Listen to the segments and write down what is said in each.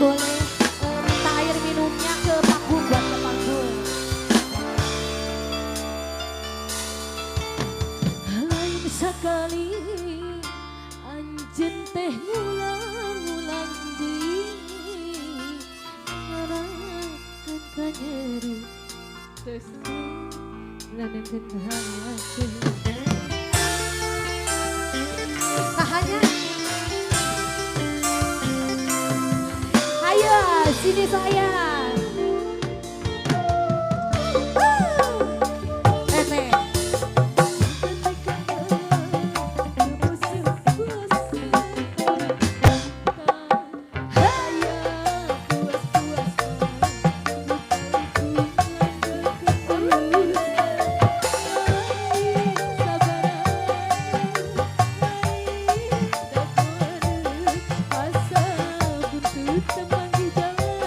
Boleh minta air minumnya ke panggung, buat ke panggung. Lain sekali anjeun teh ngulang-ngulang deui ngarakeun ka nyeri terus lanangkeun hati. Tahannya. Ayo sini sayang. Teteh.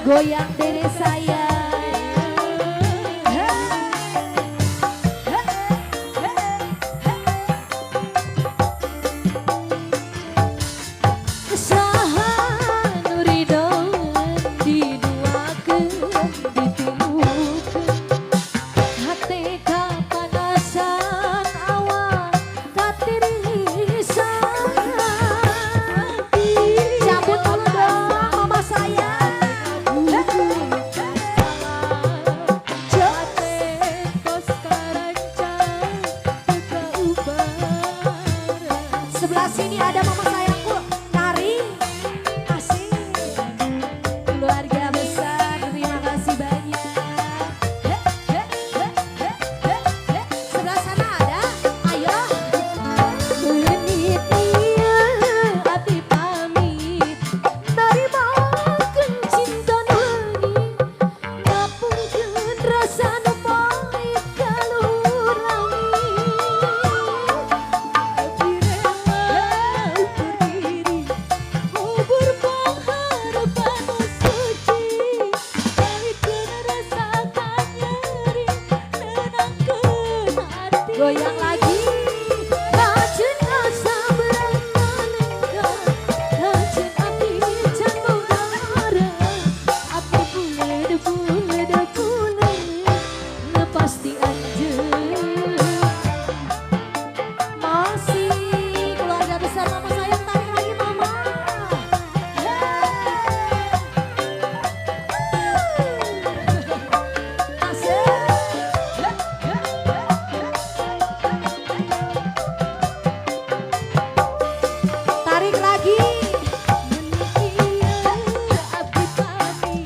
Goyang dede sayang. Saha nu ridho diduakeun ditilukeun, hate kapanasan, awak katirisan. Cabut dulu dong, mama sayang. Sebelah sini ada mama sayangku nari asik. Keluarga besar, terima kasih banyak. He, he, he, he, he, he. Sebelah sana ada, ayo. Menit abdi pamit narimakeun cinta nu leungit, ngapungkeun rasa nu pahit ka luhur langit. Abdi rela undur diri, ngubur pengharapan nu suci, balikeun rasa kanyeri, nenangkeun hati. Goyang lagi. Kajeun asa berat nalengka, kajeun abdi can boga arah. Abdi buleud buleud buleud lepas ti anjeun. Masih keluarga besar, mama sayang, tarik lagi, mama. Hey. Asik. Tarik lagi. Abdi pamit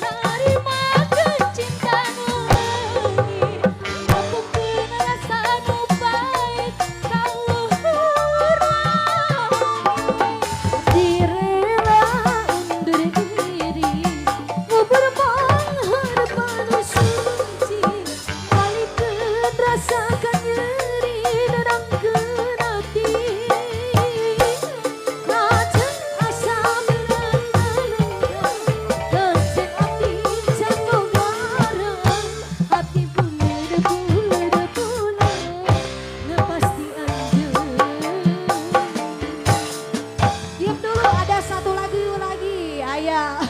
narimakeun cinta nu leungit, ngapungkeun rasa nu pahit ka luhur langit. Direla undur diri, ngubur pengharapan nu suci, balikeun rasa kanyeri, nenangkeun hati. Kajeun asa berat nalengka, kajeun abdi can boga arah. Abdi buleud buleud buleud lepas ti anjeun. Diam dulu, ada satu lagu lagi. Ayah.